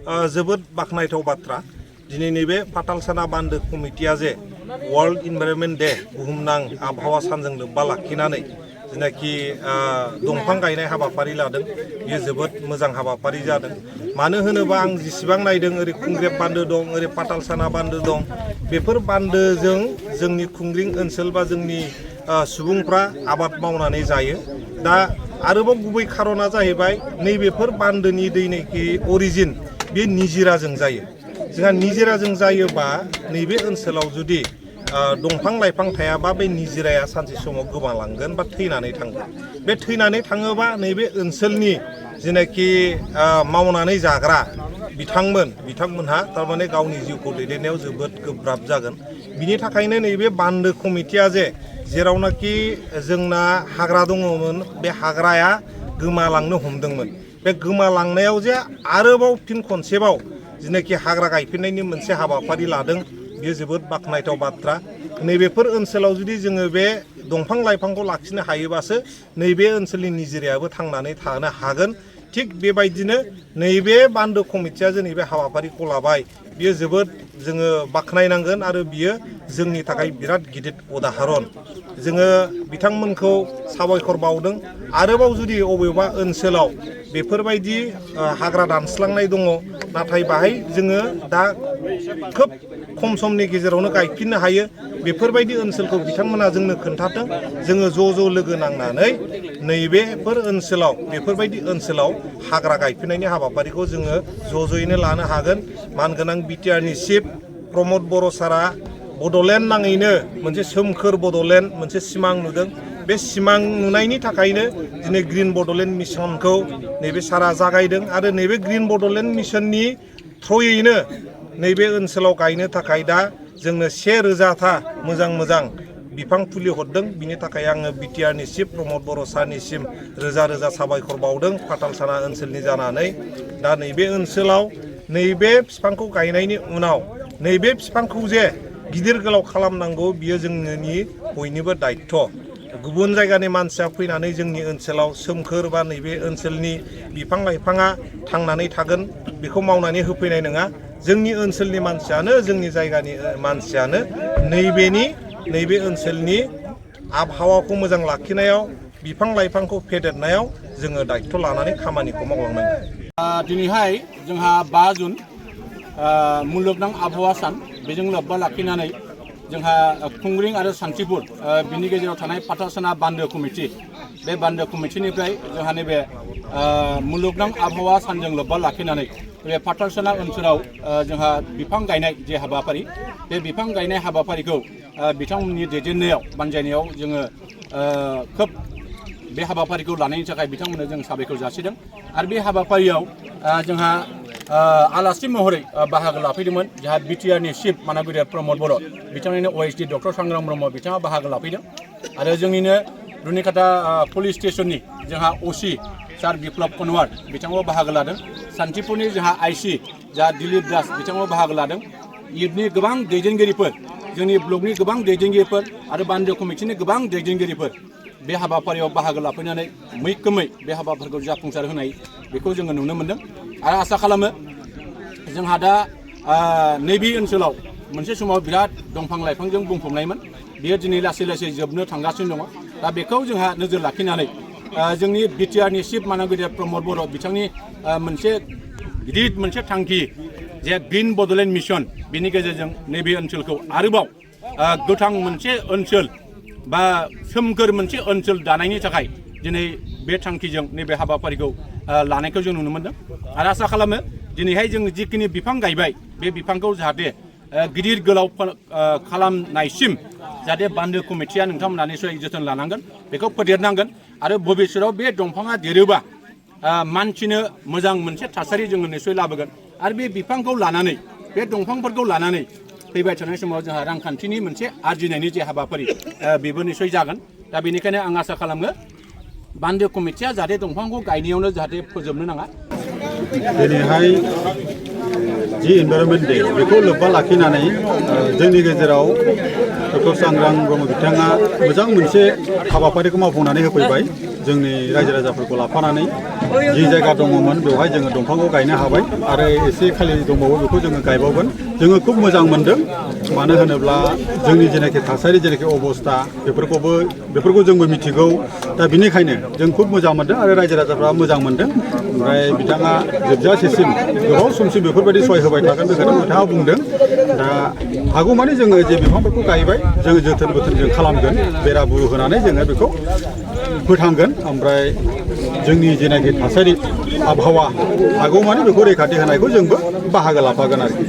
जोबोद बाख्नायथाव बाथ्रा दिनै नैबे पातालसाना बान्दो कमिटिया जे वर्ल्ड इनभाइरनमेन्ट डे बुहुमनां आबहावा सानजों लोब्बा लाखिनानै जेनाखि दंफां गायनाय हाबाफारि लादों बेयो जोबोद मोजां हाबाफारि जादों। मानो होनोबा आं जेसेबां नायदों ओरै खुंग्रेब बान्दो दं, ओरै पातालसाना बान्दो दं। बेफोर बान्दोजों जोंनि खुंग्रिं ओनसोल बा जोंनि सुबुंफ्रा आबाद मावनानै जायो। दा आरोबाव गुबै खारना जाहैबाय नैबेफोर बान्दोनि दैनिखि अरिजिन बे निजिराजों जायो। जोंहा निजिराजों जायोबा नैबे ओनसोलाव जुदि दंफां लाइफां थायाबा बे निजिराया सानसे समाव गोमालांगोन बा थैनानै थांगोन। बे थैनानै थाङोबा नैबे ओनसोलनि जेनाखि मावनानै जाग्रा बिथांमोनहा थारमाने गावनि जिउखौ दैदेननायाव जोबोद गोब्राब जागोन। बिनि थाखायनो नैबे बान्दो कमिटिया जेरावनाखि जोंना हाग्रा दङमोन बे हाग्राया गोमालांनो हमदोंमोन। बे गोमालांनायाव जे आरोबाव फिन खनसेबाव जेनाखि हाग्रा गायफिननायनि मोनसे हाबाफारि लादों बेयो जोबोद बाख्नायथाव बाथ्रा। नैबेफोर ओनसोलाव जुदि जोङो बे दंफां लाइफांखौ लाखिनो हायोबासो नैबे ओनसोलनि निजिरायाबो थांनानै थानो हागोन। थिग बेबायदिनो नैबे बान्दो कमिटिया जे नैबे हाबाफारिखौ लाबाय बियो जोबोद जोङो बाख्नायनांगोन आरो बियो जोंनि थाखाय बिराद गिदिर उदाहरन। जोङो बिथांमोनखौ साबायखर बावदों। आरोबाव जुदि अबेबा ओनसोलाव बेफोरबायदि हाग्रा दानस्लांनाय दङ नाथाय बाहाय जोङो दा खोब खम समनि गेजेरावनो गायफिननो हायो बेफोरबायदि ओनसोलखौ बिथांमोना जोंनो खोन्थाथों। जोङो ज' लोगो नांनानै नैबेफोर ओनसोलाव बेफोरबायदि ओनसोलाव हाग्रा गायफिननायनि हाबाफारिखौ जोङो ज'यैनो लानो हागोन। मानगोनां बिटिआरनि चिफ प्रमद बर' सारा बड'लेण्ड नाङैनो मोनसे सोमखोर बड'लेण्ड मोनसे सिमां नुदों। बे सिमां नुनायनि थाखायनो दिनै ग्रिन बड'लेण्ड मिशनखौ नैबे सारा जागायदों आरो नैबे ग्रिन बड'लेण्ड मिशननि थ्रयैनो नैबे ओनसोलाव गायनो थाखाय दा जोंनो 1000था मोजां बिफां फुलि हरदों। बिनि थाखाय आङो बिटिआरनि चिफ प्रमद बर' सारनिसिम रोजा साबायखर बावदों पातालसाना ओनसोलनि जानानै। दा नैबे ओनसोलाव नैबे बिफांखौ गायनायनि उनाव नैबे बिफांखौ जे गिदिर गोलाव खालामनांगौ बियो जोंनि बयनिबो दायित्व। गुबुन जायगानि मानसिया फैनानै जोंनि ओनसोलाव सोमखोर बा नैबे ओनसोलनि बिफां लाइफाङा थांनानै थागोन बेखौ मावनानै होफैनाय नङा। जोंनि ओनसोलनि मानसियानो जोंनि जायगानि मानसियानो नैबे ओनसोलनि आबहावाखौ मोजां लाखिनायाव बिफां लाइफांखौ फेदेरनायाव जोङो दायित्व लानानै खामानिखौ मावलांनांगोन। दिनैहाय जोंहा 5 जुन मुलुगनां आबहावा सान बेजों लोब्बा लाखिनानै जोंहा खुंग्रिं आरो सान्थिपुर बिनि गेजेराव थानाय पातालसाना बान्दो कमिटि बे बान्दो कमिटिनिफ्राय जोंहा नैबे मुलुगनां आबहावा सानजों लोब्बा लाखिनानै बे पातालसाना ओनसोलाव जोंहा बिफां गायनाय जे हाबाफारि बे बिफां गायनाय हाबाफारिखौ बिथांमोननि दैदेननायाव बानजायनायाव जोङो खोब बे हाबाफारिखौ लानायनि थाखाय बिथांमोननो जों साबायखर जासिदों। आरो बे हाबाफारियाव जोंहा आलासि महरै बाहागो लाफैदोंमोन जोंहा बिटिआरनि चिफ मानागिरि प्रमद बर' बिथांनिनो OSD डक्टर सांग्राम ब्रह्म बिथाङा बाहागो लाफैदों। आरो जोंनिनो रुनिकाटा पुलिस स्टेशननि जोंहा OC सार बिप्लब कनवार बिथाङाबो बाहागो लादों। सान्थिपुरनि जोंहा IC जा दिलीप दास बिथाङाबो बाहागो लादों। इउथनि गोबां दैदेनगिरिफोर जोंनि ब्लकनि गोबां दैदेनगिरिफोर आरो बान्दो कमिटिनि गोबां दैदेनगिरिफोर बे हाबाफारियाव बाहागो लाफैनानै मैखोमै बे हाबाफारिखौ जाफुंसार होनाय बेखौ जोङो नुनो मोन्दों। आरो आसा खालामो जोंहा दा नैबे ओनसोलाव मोनसे समाव बिराद दंफां लाइफांजों बुंफबनायमोन बियो दिनै लासै जोबनो थांगासिनो दङ। दा बेखौ जोंहा नोजोर लाखिनानै जोंनि बिटिआरनि चिफ मानागिरि प्रमद बर' बिथांनि मोनसे गिदिर मोनसे थांखि जे ग्रिन बड'लेण्ड मिशन बिनि गेजेरजों नैबे ओनसोलखौ आरोबाव गोथां मोनसे ओनसोल बा सोमखोर मोनसे ओनसोल दानायनि थाखाय दिनै बे थांखिजों नैबे हाबाफारिखौ लानायखौ जों नुनो मोन्दों। आरो आसा खालामो दिनैहाय जों जिखिनि बिफां गायबाय बे बिफांखौ जाहाथे गिदिर गोलाव खालामनायसिम जाहाथे बान्दो कमिटिया नोंथांमोना निसय जोथोन लानांगोन बेखौ फेदेरनांगोन। आरो भबिष्यतआव बे दंफाङा देरोबा मानसिनो मोजां मोनसे थासारि जोङो निसय लाबोगोन। आरो बे बिफांखौ लानानै बे दंफांफोरखौ लानानै फैबाय थानाय समाव जोंहा रांखान्थिनि मोनसे आरजिनायनि जे हाबाफारि बेबो निसय जागोन। दा बेनिखायनो आं आसा खालामो बान्दो कमिटिया जाहाथे दंफांखौ गायनायावनो जाहाथे फोजोबनो नाङा। दिनैहाय जि इनभाइरनमेन्ट डे बेखौ लोब्बा लाखिनानै जोंनि गेजेराव डक्टर सांग्रां ब्रह्म बिथाङा मोजां मोनसे हाबाफारिखौ मावफुंनानै होफैबाय। जोंनि रायजो राजाफोरखौ लाफानानै जि जायगा दङमोन बेवहाय जोङो दंफांखौ गायनो हाबाय आरो एसे खालि दंबावो बेखौ जोङो गायबावगोन जोङो खुब मोजां मोनदों मानो होनोब्ला जोंनि जेनाखि थासारि जेनाखि अबस्था बेफोरखौ जोंबो मिथिगौ दा बिनिखायनो जों खुब मोजां मोनदों आरो रायजो राजाफ्रा मोजां मोनदों ओमफ्राय बिथाङा जोबजासेसिम गोबाव समसिम बेफोरबायदि सहाय होबाय थागोन बे खोथाखौ बिथाङा बुंदों दा हागौमानि जोङो जे बिफांफोरखौ गायबाय जोङो जोथोन जों खालामगोन बेरा बुरु होनानै जोङो बेखौ फोथांगोन ओमफ्राय जोंनि जेनाखि थासारि आबहावा हागौमानि बेखौ रैखाथि होनायखौ जोंबो बाहागो लाफागोन आरोखि